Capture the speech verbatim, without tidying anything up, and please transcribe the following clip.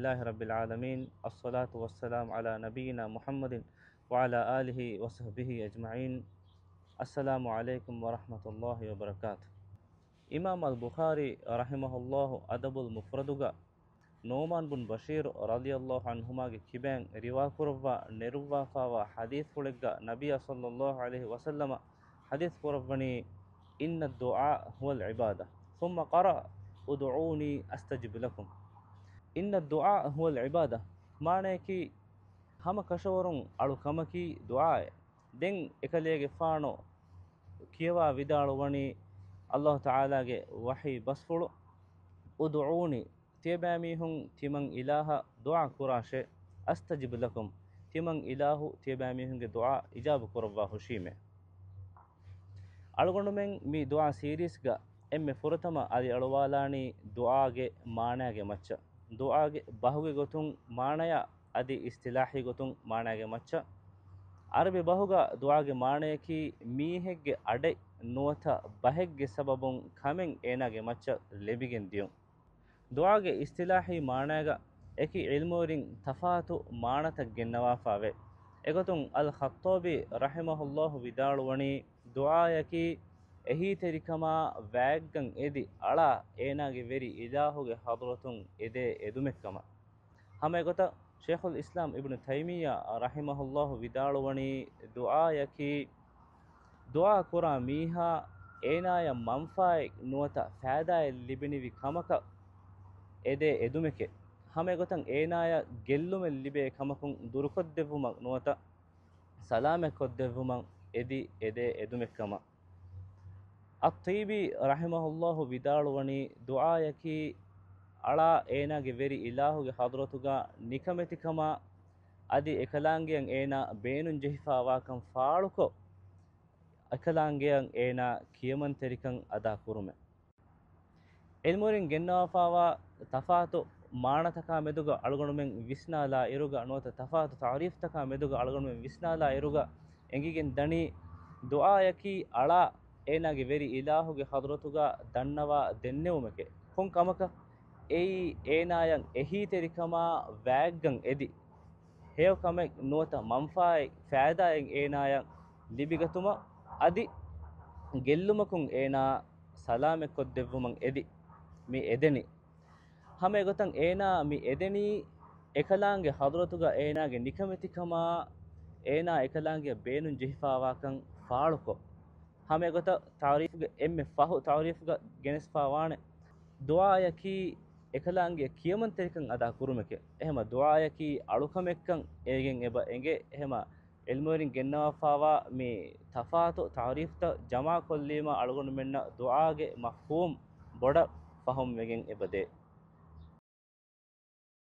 لله رب العالمين، الصلاة والسلام على نبينا محمد وعلى آله وصحبه أجمعين. السلام عليكم ورحمة الله وبركاته. އިމާމް އަލް ބުޚާރީ ރަޙިމަހުﷲ އަދަބުލް މުފްރަދުގަ ނުޢުމާން ބުން ބަޝީރު ރަޟިޔަﷲ ޢަންހުމާގެ ކިބައިން ރިވާކުރައްވާ ނެރުއްވާފާވާ ޙަދީޘްފުޅެއްގަ ނަބިއްޔާ ޞައްލަﷲ ޢަލައިހި ވަސައްލަމަ ޙަދީޘް ކުރައްވަނީ، إن الدعاء هو العبادة، ثم قرأ، ادعوني أستجب لكم. إن الدعاء هو العبادة، މާނަޔަކީ، ހަމަ ކަށަވަރުން އަޅު ކަމަކީ ދުޢާއެއް. ދެން އެކަލޭގެފާނު ކިޔަވާ ވިދާޅުވަނީ، ﷲ ތަޢާލާގެ ވަޙީ ބަސްފުޅު، ادعوني، ތިޔަބައިމީހުން ތިމަން އިލާހަށް ދުޢާ ކުރާށޭ، أستجب لكم، ތިމަން އިލާހު ތިޔަބައިމީހުންގެ ދުޢާ އިޖާބަ ކުރައްވާ ހުށީމޭ. އަޅުގަނޑުމެން މި ދުޢާ ސީރީޒްގަ އެންމެ ފުރަތަމަ އަލިއަޅުވާލާނީ ދުޢާގެ މާނާގެ މައްޗަށް، ދުޢާގެ ބަހުގެ ގޮތުން މާނަޔާ އަދި އިޞްޠިލާޙީ ގޮތުން މާނާގެ މައްޗަށް. ޢަރަބި ބަހުގަ ދުޢާގެ މާނަޔަކީ މީހެއްގެ އަޑެއް ނުވަތަ ބަހެއްގެ ސަބަބުން ކަމެއް އޭނާގެ މައްޗަށް ލިބިގެން ދިޔުން. ދުޢާގެ އިޞްޠިލާޙީ މާނާގަ އެކި ޢިލްމުވެރިން ތަފާތު މާނަތައް ގެންނަވާފާވޭ. އެގޮތުން އަލްޚައްޠާބީ ރަޙިމަހުﷲ ވިދާޅުވަނީ، ދުޢާޔަކީ އެހީތެރިކަމާ ވާތްގަން އެދި އަޅާ އޭނާގެ ވެރި އިލާހުގެ ޙަޟްރަތުން އެދޭ އެދުމެއްކަމަށް. ހަމައެގޮތަށް ޝޭޚުލް އިސްލާމް އިބްނު ތައިމިއްޔާ ރަޙިމަހުﷲ ވިދާޅުވަނީ، ދުޢާޔަކީ ދުޢާ ކުރާ މީހާ އޭނާޔަށް މަންފާއެއް ނުވަތަ ފައިދާއެއް ލިބެނިވި ކަމަކަށް އެދޭ އެދުމެކޭ. ހަމައެގޮތަށް އޭނާޔަށް ގެއްލުމެއް ލިބޭ ކަމަކުން ދުރުކޮށްދެއްވުމަށް ނުވަތަ ސަލާމަތްކޮށްދެއްވުމަށް އެދި އެދޭ އެދުމެއްކަމަށް. އައްޠީބީ ރަޙިމަހުﷲ ވިދާޅުވަނީ، ދުޢާޔަކީ އަޅާ އޭނާގެ ވެރި އިލާހުގެ ޙަޟްރަތުގަ ނިކަމެތިކަމާ އަދި އެކަލާނގެއަށް އޭނާ ބޭނުންޖެހިފާވާކަން ފާޅުކޮށް، އެކަލާނގެއަށް އޭނާ ކިޔަމަންތެރިކަން އަދާ ކުރުމެއް. ޢިލްމުވެރިން ގެންނަވާފާވާ ތަފާތު މާނަތަކާ މެދުގަ އަޅުގަނޑުމެން ވިސްނާލާ އިރުގަ ނުވަތަ ތަފާތު ތަޢުރީފްތަކާ މެދުގަ އަޅުގަނޑުމެން ވިސްނާލާ އިރުގަ އެނގިގެން ދަނީ، ދުޢާޔަކީ އަޅާ އޭނާގެ ވެރި އިލާހުގެ ޙަޟްރަތުގަ ދަންނަވާ ދެންނެވުމެކޭ. ކޮން ކަމަކަށް؟ އެއީ އޭނާޔަށް އެހީތެރިކަމާ ވާތްގަން އެދި، ހެޔޮ ކަމެއް ނުވަތަ މަންފާއެއް ފައިދާއެއް އޭނާޔަށް ލިބިގަތުމަށް އަދި ގެއްލުމަކުން އޭނާ ސަލާމަތްކޮށްދެއްވުމަށް އެދި މި އެދެނީ. ހަމައެގޮތަށް އޭނާ މި އެދެނީ އެކަލާނގެ ޙަޟްރަތުގަ އޭނާގެ ނިކަމެތިކަމާ، އޭނާ އެކަލާނގެއަށް ބޭނުން ޖެހިފާވާކަން ފާޅުކޮށް. ހަމައެގޮތަށް ތަޢުރީފުގެ އެންމެ ފަހު ތަޢުރީފުގަ ގެނެސްފާވާނެ، ދުޢާޔަކީ އެކަލާނގެއަށް ކިޔަމަންތެރިކަން އަދާ ކުރުމެކޭ. އެހެމަ ދުޢާޔަކީ އަޅުކަމެއްކަން އޭގެން އެބަ އެނގޭ. އެހެމަ ޢިލްމުވެރިން ގެންނަވާފާވާ މި ތަފާތު ތަޢުރީފްތައް ޖަމާކޮށްލީމަ އަޅުގަނޑުމެންނަށް ދުޢާގެ މަފްހޫމް ބޮޑަށް ފަހުމްވެގެން އެބަދޭ.